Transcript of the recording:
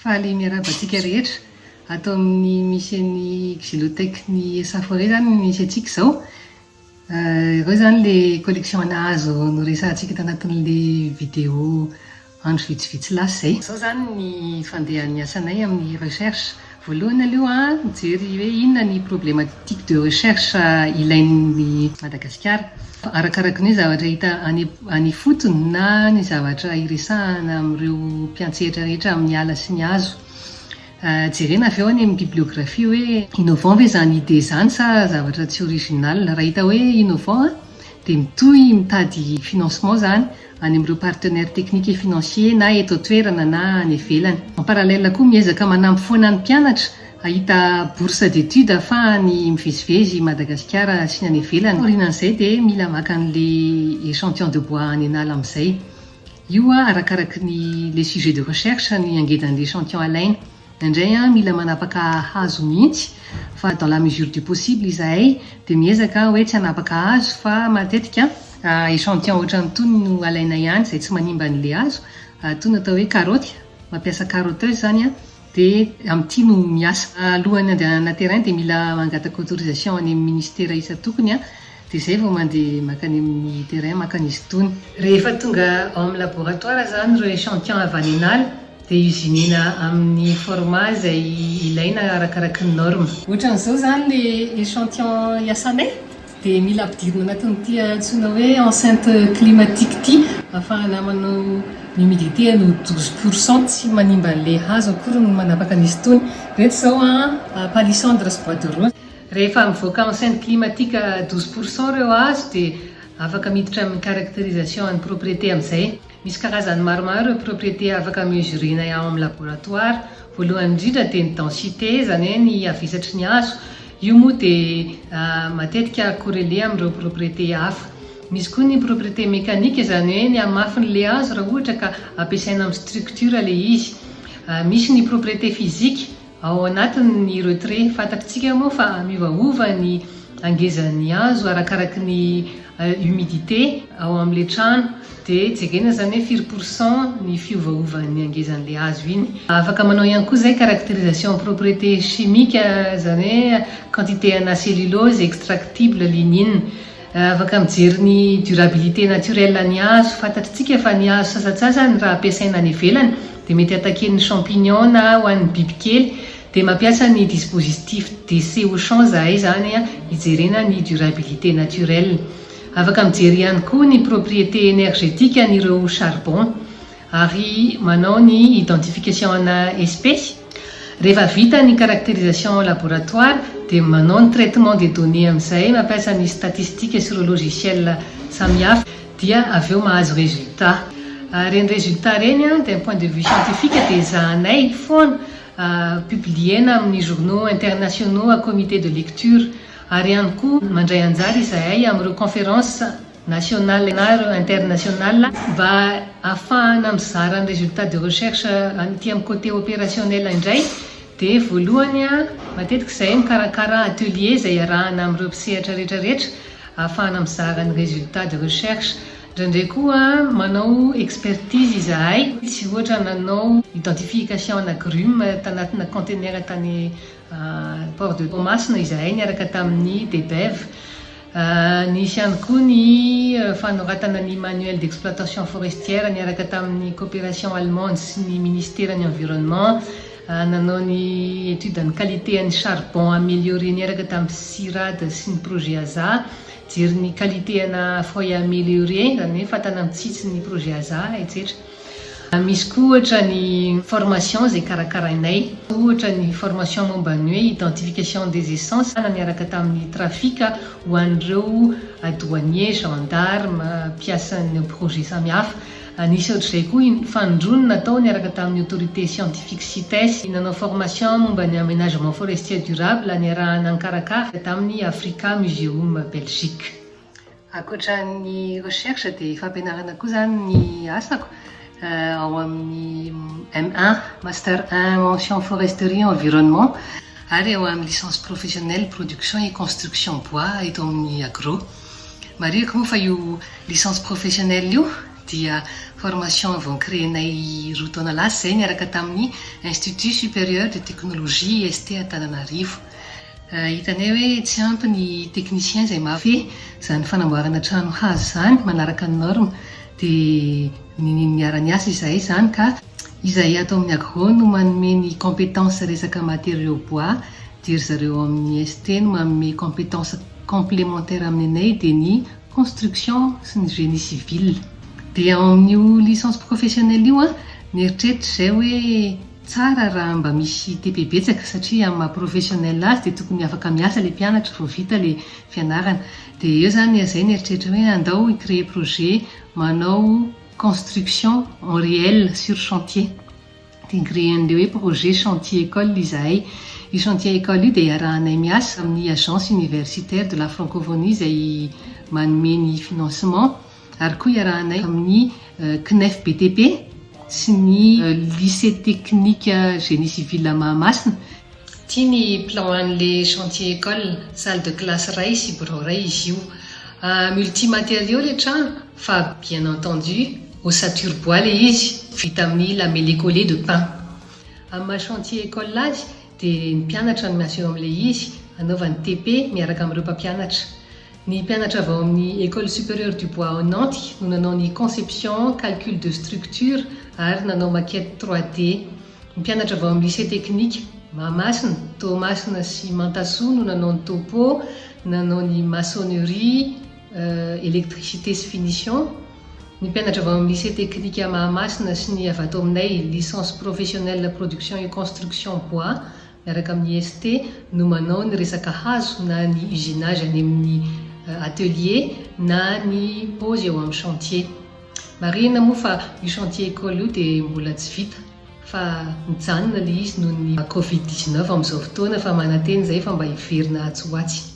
Faly miarahaba antsika rehetra. Ato amin'ny misy an'ny Xylothèque ny Esaforé izany no misy antsika izao. Ireo izany ilay collection ana hazo noresahantsika tanatin'ilay vidéo andro vitsivitsy lasa izay. Izao izany ny fandehan'ny asanay amin'ny recherche. Voalohany aloha mijery hoe inona ny problématique de recherche ilain'i Madagasikara. Arakaraky ny hoe zavatra hita any any ifotony na ny zavatra iresahana amin'ireo mpiantsehatra rehetra amin'ny ala sy ny hazo. Jerena avy eo any amin'ny bibliographie hoe innovant ve izany idée izany sa zavatra tsy original. Raha hita hoe innovant dia mitohy mitady financement izany any amin'ireo partenaires techniques et financiers na eto an-toerana na any ivelany. En parallèle koa miezaka manampy foana ny mpianatra hahita bourse d'études ahafahany mivezivezy Madagasikara sy ny any ivelany. Aorianan'izay dia mila maka an'ilay échantillon de bois any an'ala amin'izay. Io arakaraky ny le sujet de recherche ny angedan'ilay échantillon alaina. Indraindray mila manapaka hazo mihitsy fa dans la mesure du possible izahay dia miezaka hoe tsy hanapaka hazo fa matetika échantillon ohatran'itony no alaina ihany izay tsy manimba an'ilay hazo. Itony atao hoe carotte, mampiasa carotteuse izany dia amin'ity no miasa. Alohan'ny andehanana terrain dia mila mangataka autorisation any amin'ny ministera isan-tokony dia izay vao mandeha mankany amin'ny terrain maka an'izy itony. Rehefa tonga ao amin'ny laboratoire izany ireo échantillon avy any an'ala dia usinena amin'ny format izay ilaina arakaraky ny norme. Ohatran'izao izany ilay échantillon iasanay dia mila ampidirina anatin'ity antsoina hoe enceinte climatique ity ahafahana manao ny humidité no 12%, tsy manimba an'ilay hazo akory ny manapaka an'izy itony. Ireto izao palissandre sy bois de rose. Rehefa mivoaka enceinte climatique 12% ireo hazo dia afaka miditra amin'ny caractérisation an'ny propriété amin'izay. Misy karazany maromaro ireo propriété afaka mesurena ao amin'ny laboratoire. Voalohany indrindra dia ny densité, izany hoe ny havesatry ny hazo. Io moa dia matetika corrélé amin'ireo propriété hafa. Misy koa ny propriété mécanique, izany hoe ny hamafin'ilay hazo raha ohatra ka ampiasaina amin'ny structure ilay izy. Misy ny propriété physique ao anatiny ny retrait. Fantatritsika moa fa miovaova ny angezan'ny hazo arakaraky ny humidité ao amin'ilay trano dia jerena izany hoe firy pourcent ny fiovaovan'ny angezan'ilay hazo iny. Afaka manao ihany koa izay caractérisation propriété chimique, izany hoe quantité ana cellulose extractible, lignine. Afaka mijery ny durabilité naturelle ny hazo. Fantatritsika fa ny hazo sasantsasany raha ampiasaina any ivelany dia mety attaquer-n'ny champignon na ho an'ny bibikely dia mampiasa ny dispositif d'essai au champ zahay izany hijerena ny durabilité naturelle. Afaka mijery ihany koa ny propriété énergétique an'ireo charbon ary manao ny identification ana espèce. Rehefa vita ny caractérisation laboratoire dia manao ny traitement des données amin'izay, mampiasa ny statistique sy ireo logiciel samihafa dia avy eo mahazo résultat. Ireny résultat ireny d'un point de vue scientifique dia ezahanay foana publiena amin'ny journaux internationaux à comité de lecture ary ihany koa mandray anjara izahay amin'ireo conférence nationale na internationale mba ahafahana mizara ny résultat de recherche. Aty amin'ny côté opérationnel indray dia voalohany matetika izahay mikarakara atelier izay iarahana amin'ireo mpisehatra rehetrarehetra ahafahana mizara ny résultat de recherche. Indraindray koa manao expertise izahay, tsy ohatra nanao identification agrume tanatina conteneur tany port de Toamasina izahay niaraka tamin'ny DBEV. Nisy ihany koa ny fanoratana ny manuel d'exploitation forestière niaraka tamin'ny coopération allemande sy ny ministère ny environnement. Nanao ny étude ny qualité ny charbon amélioré niaraka tamin'ny CIRAD sy ny projet AZA, jery ny qualité ana foyer amélioré, izany hoe fatana mitsitsy ny projet AZA, etc. Misy koa ohatra ny formation izay karakarainay, ohatra ny formation momba ny hoe identification des essences niaraka tamin'ny trafic ho an'ireo douanier, gendarme, mpiasan'ny projet samihafa. Nisy ohatr'izay koa fanindroany natao niaraka tamin'ny autorité scientifique CITES, nanao formation momba ny aménagement forestier durable niarahana nikarakara tamin'ny Africa Museum Belgique. Ankoatra ny recherche dia fampianarana koa izany ny asako ao amin'ny M1, Master 1 mention foresterie environnement, ary ao amin'ny licence professionnelle production et construction bois eto amin'ny agro. Marihiko moa fa io licence professionnelle io dia formation vao ni-créer-nay 2 taona lasa izay niaraka tamin'ny Institut Supérieur de Technologie IST Antananarivo. Hitanay hoe tsy ampy ny technicien izay mahafehy izany fanamboarana trano hazo izany manaraka ny norme, dia niara-niasa izahay izany ka izahay ato amin'ny agro no manome ny compétence resaka matériaux bois, dia ry zareo amin'ny IST no manome compétence complémentaire amin'ny anay, dia ny construction sy ny génie civil. Dia ao amin'io licence professionnelle io, nieritreritra izay hoe tsara raha mba misy TP betsaka, satria amin'ny maha professionnel azy dia tokony afaka miasa ilay mpianatra vao vita ilay fianarana. Dia eo izany izay nieritreritra hoe andao hi-créer projet manao construction en réel sur chantier. Dia ni-créer an'ilay hoe projet chantier école izahay. Io chantier école io dia iarahanay miasa amin'ny agence universitaire de la francophonie izay manome ny financement, ary koa iarahanay amin'ny CNEF BTP sy ny lycée technique génie civil Mahamasina. Ity ny plan an'ilay chantier école, salle de classe iray sy bureau iray izy io. Multimatériaux ilay trano, fa bien entendu ossature bois ilay izy, vita amin'ny lamellé collé de pin. Amin'ny maha chantier école azy dia ny mpianatra no miasa eo amin'ilay izy, anaovany TP miaraka amin'ireo mpampianatra. Ny mpianatra avy ao amin'ny école supérieure du bois ao Nantes no nanao ny conception, calcul de structure ary nanao maquette 3D. Ny mpianatra avy ao amin'ny lycée technique Mahamasina, Toamasina sy Mantasoa no nanao ny topo, nanao ny maçonnerie, électricité sy finition. Ny mpianatra avy ao amin'ny lycée technique Mahamasina sy ny avy ato aminay licence professionnelle production et construction bois miaraka amin'ny IST no manao ny resaka hazo, na ny usinage any amin'ny atelier na ny pose eo amin'ny chantier. Marihina moa fa io chantier école io dia mbola tsy vita fa mijanona ilay izy noho ny Covid-19 amin'izao fotoana, fa manantena izay fa mba hiverina atsy ho atsy.